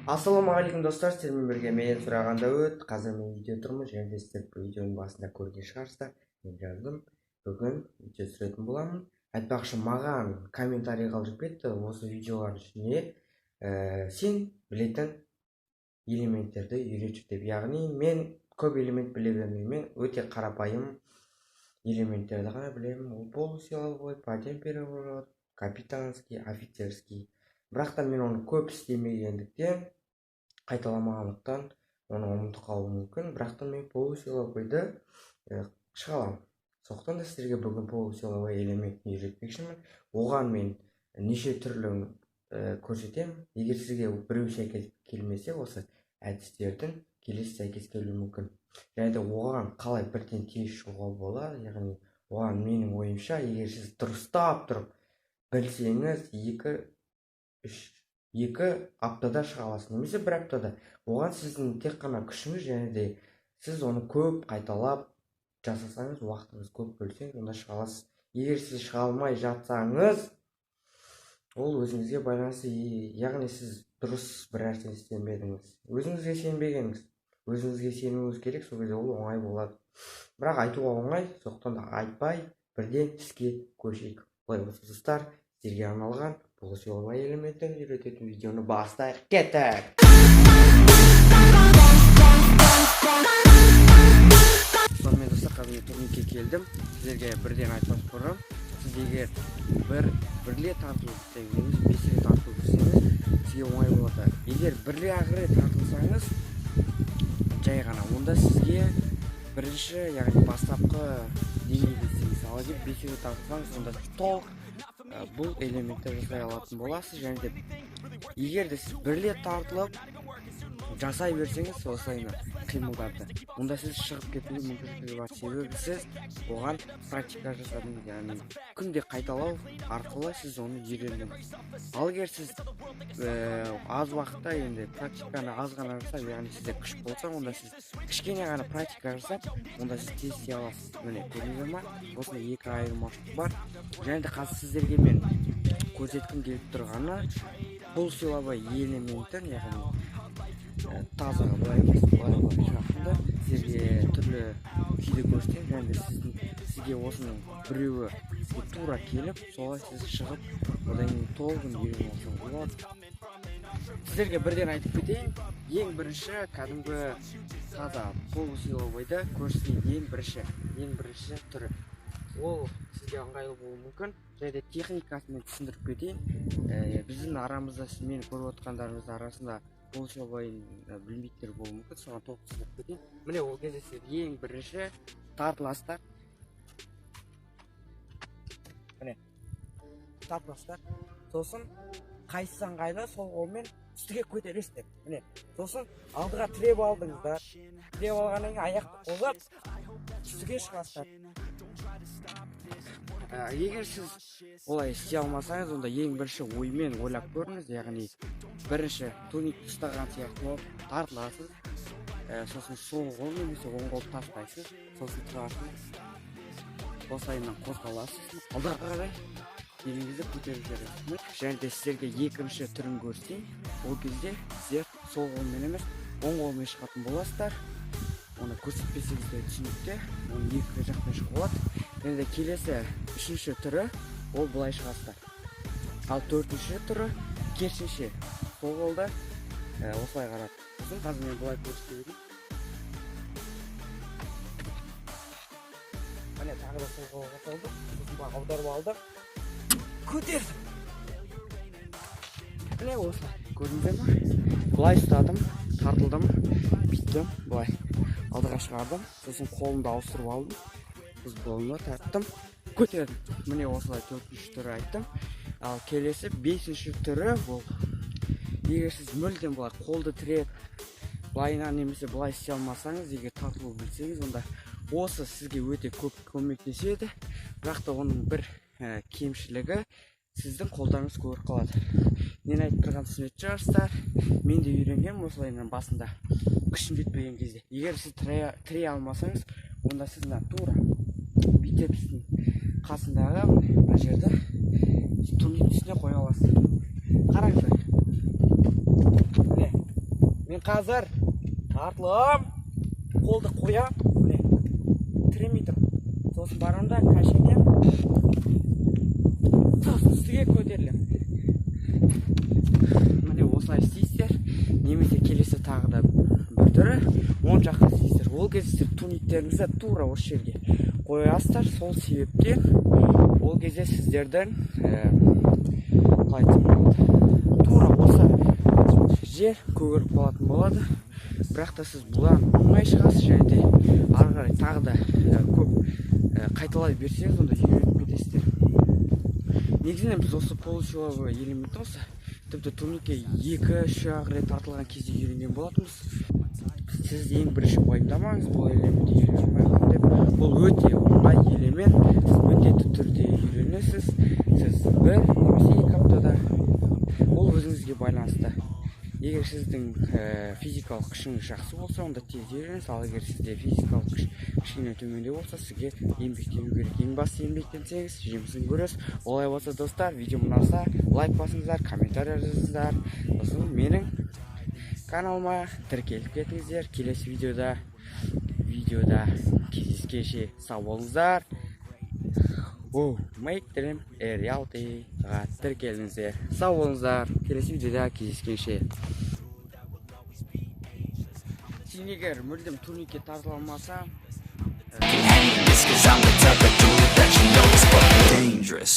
Ассалаумағалейкум, достар! Сіздермен бірге мен, Сұраған Дәуіт. Қазір мен үйде тұрмын және де сіздер видеоның басында көрген шығарсыздар, мен жаздым, бүгін видео түсіретін боламын. Айтпақшы, маған комментарий қалдырып кетті осы видеолардың ішіне, сен білетін элементтерді үйретші деп. Яғни мен көп элемент біле бермеймін, мен өте қарапайым элементтерді ғана білемін. Ол полусиловой, подъем, переворот, капитанский, офицерский. Бірақ та мен оны көп істемегендіктен, қайталамағандықтан, оны ұмытып қалуым мүмкін. Бірақ та мен полусиловойды шыға аламын. Сондықтан да сіздерге бүгін полусиловой элементін үйретпекшімін. Оған мен неше түрлі көрсетемін. Егер сізге біреу сәйкес келмесе, осы әдістердің келесі сәйкес келуі мүмкін. Және де оған қалай бірден тез шығуға болады? Яғни оған, менің ойымша, егер сіз дұрыстап тұрып білсеңіз, 2, 3, 2 аптада шыға аласыз немесе бір аптада. Оған сіздің тек қана күшіңіз және де сіз оны көп қайталап жасасаңыз, уақытыңызды көп бөлсеңіз, онда шыға аласыз. Егер сіз шыға алмай жатсаңыз, ол өзіңізге байланысты. Яғни сіз дұрыс бір нәрсе істемедіңіз, өзіңізге сенбегеніңіз. Өзіңізге сенуіңіз керек, сол кезде ол оңай болады. Бірақ айтуға оңай, сондықтан да айтпай, бірден іске көшейік. Олай болса, достар, сіздерге арналған полусиловой элементін үйрететін видеоны бастайық, кеттік! Сонымен, достар, қазір мен турникке келдім. Сіздерге бірден айтпас бұрын, сіз егер бір рет тартылып жүрсеңіз немесе 5 рет тартылып жүрсеңіз, сізге оңай болады. Егер бір ақ рет тартылсаңыз жай ғана, онда сізге бірінші, яғни бастапқы деңгейде істейсіз. Ал егер 5 рет тартылсаңыз, онда толық бұл элементті жасай алатын боласыз. Және де егер де сіз бір рет тартылып жасай берсеңіз осылай қимылдарды, онда сіз шығып кетуге мүмкіншілігі бар, себебі сіз оған практика жасадыңыз, яғни күнде қайталау арқылы сіз оны үйрендіңіз. Ал егер сіз аз уақытта енді практиканы аз ғана жасап, яғни сізде күш болса, онда сіз кішкене ғана практика жасап, онда сіз тез істей аласыз. Міне, көрдіңіздер ма, осындай екі айырмашылық бар. Және де қазір сіздерге мен көрсеткім келіп тұрғаны полусиловой элементін, яғни таза былай емес, былай былай шығатын да, сіздерге түрлі күйде көрсетемін. Және де сізге осының біреуі сізге тура келіп, солай сіз шығып, одан кейін толығын үйреніп алсаңыз болады. Сіздерге бірден айтып кетейін, ең бірінші кәдімгі таза полусиловойды көрсетейін. Ең бірінші түрі, ол сізге ыңғайлы болуы мүмкін. Және де техникасын мен түсіндіріп кетейін. Біздің арамызда, сіз мені көріп отқандарыңыздың арасында полусиловойын білмейтіндер болуы мүмкін, соған толық түсіндіріп кетейін. Міне, ол кезде сіз ең бірінші тартыласыздар. Міне, тартыласыздар, сосын қайсысы ыңғайлы, сол қолмен үстіге көтересіздер. Міне, сосын алдыға тіреп алдыңыздар. Тіреп алғаннан кейін аяқты қозғап, үстіге шығасыздар. Егер сіз олай істей алмасаңыз, онда ең бірінші оймен ойлап көріңіз. Яғни бірінші турникті ұстаған сияқты болып тартыласыз, сосын сол қол немесе оң қолды тастайсыз, сосын тұрасыз, осылайынан қозғаласыз, алдыға қарай келген кезде көтеріп жібересіз. Және де сіздерге екінші түрін көрсетейін. Ол кезде сіздер сол қолмен емес, оң қолмен шығатын боласыздар. Оны көрсетпесеңіз де түсінікті, оны екі жақпен шығуға болады. Және де келесі үшінші түрі, ол былай шығасыздар. Ал төртінші түрі керісінше, сол қолда осылай қарады. Сосын қазір мен былай көрсете берейін. Міне, тағы да сол қолға салдым, сосын былай аударып алдым, көтердім. Міне, осылай, көрдіңіздер ма? Былай ұстадым, тартылдым, бүйттім, былай алдыға шығардым, сосын қолымды ауыстырып алдым, қолымды тарттым, көтердім. Міне, осылай төртінші түрі айттым. Ал келесі бесінші түрі, бұл егер сіз мүлдем былай қолды тіреп, былайынан немесе былай істей алмасаңыз, егер тартылу білсеңіз, онда осы сізге өте көп көмектеседі. Бірақ та оның бір кемшілігі, сіздің қолдарыңыз көріп қалады. Нені айтып тұрғанын түсінетін шығарсыздар. Мен де үйренгенмін осылайынан басында, күшім жетпеген кезде. Егер сіз тірей алмасаңыз, онда сіз мына тура бицепстің қасындағы мына жерді турниктің үстіне қоя аласыз. Қараңыздар, міне. Мен қазір тартылам, қолды қоямын, міне, тіремей тұр. Сосын барамын да, качать, сосын үстіге көтерілемін. Міне, осылай істейсіздер. Немесе келесі тағы да бір түрі: оң жаққа істейсіздер. Ол кезде сіздер турниктеріңізді тура осы жерге қоясыздар. Сол себептен ол кезде сіздердің, қалай айтсам болады, тура осы жер көгеріп қалатын болады. Бірақ та сіз бұдан оңай шығасыз және де ары қарай тағы да көп қайталай берсеңіз, онда үйреніп кетесіздер. Негізінен біз осы полусиловой элементті осы тіпті турникке екі үш ақ рет тартылған кезде үйренген болатынбыз. Сіз ең бірінші уайымдамаңыз, бұл элементті үйрене алмай қалдым деп. Бұл өте оңай элемент, сіз міндетті түрде үйренесіз. Сіз 1 немесе 2 аптада, ол өзіңізге байланысты. Егер сіздің физикалық күшіңіз жақсы болса, онда тез үйренесіз. Ал егер сізде физикалық күш кішкене төмендеу болса, сізге еңбектену керек. Ең бастысы, еңбектенсеңіз, жемісін көресіз. Олай болса, достар, видео ұнаса, лайк басыңыздар, комментарий жазыңыздар, сосын менің каналыма тіркеліп кетіңіздер. Келесі видеода кездескенше сау болыңыздар. Оу, Make Dream a Reality-ға тіркеліңіздер. Сау болыңыздар, келесі видеода кездескенше. Сен егер мүлдем турникке тартыла алмаса Can hang this, 'cause I'm the type of dude that you know is fucking dangerous.